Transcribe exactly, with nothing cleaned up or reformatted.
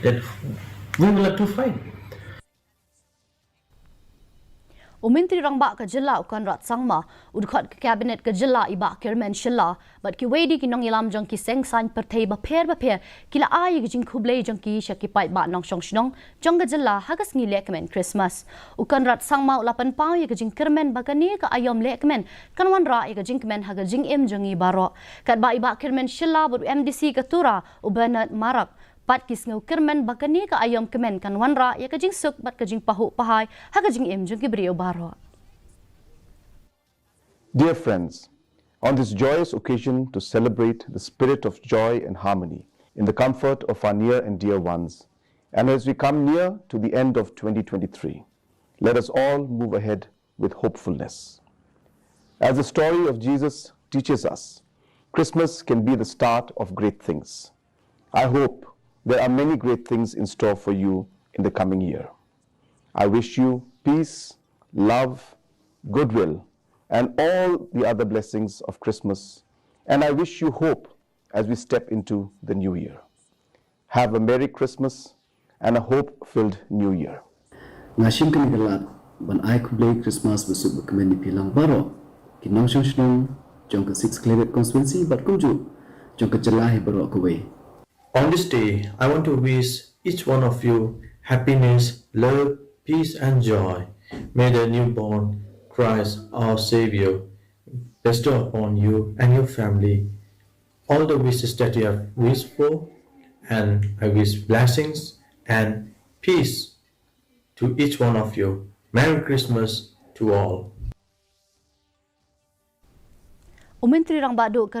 that we will have to fight. U Myntri Rangbah ka Jylla u Conrad Sangma, u dkhot ka Cabinet ka Jylla i Bah Kyrmen Shylla bad kiwei de ki nongïalam jong ki seng saiñ pyrthei bapher bapher ki la ai ïa ka jingkhublei jong ki sha ki paidbah nongshong shnong jong ka Jylla ha ka sngi lehkmen Christmas. U Conrad Sangma u la pynpaw ïa ka jingkyrmen ba kane ka aïom lehkmen kan wanrah ïa ka jingkmen ha ka jingim jong ngi baroh. Katba i Bah Kyrmen Shylla bad u MDC ka Tura u Bernard Marak pat ki sngew kyrmen ba kane ka aïom kmen kan wanrah ïa ka jingsuk bad ka jingpahuh pahai ha ka jingim jong ki briew baroh. Dear friends, on this joyous occasion to celebrate the spirit of joy and harmony in the comfort of our near and dear ones, and as we come near to the end of twenty twenty-three, let us all move ahead with hopefulness. As the story of Jesus teaches us, Christmas can be the start of great things. I hope there are many great things in store for you in the coming year. I wish you peace, love, goodwill, and all the other blessings of Christmas. And I wish you hope as we step into the new year. Have a Merry Christmas and a hope filled New Year. Nga shim kane ka lad ban ai khublei Christmas ba suk ba kmen ïa phi lang baroh ki nongshong shnong jong ka Six Khliehriat constituency bad kumjuh jong ka jylla hi baroh kawei. On this day, I want to wish each one of you happiness, love, peace, and joy. May the newborn Christ, our Savior, bestow upon you and your family all the wishes that you have wished for, and I wish blessings and peace to each one of you. Merry Christmas to all. U Myntri Rangbah Duh ka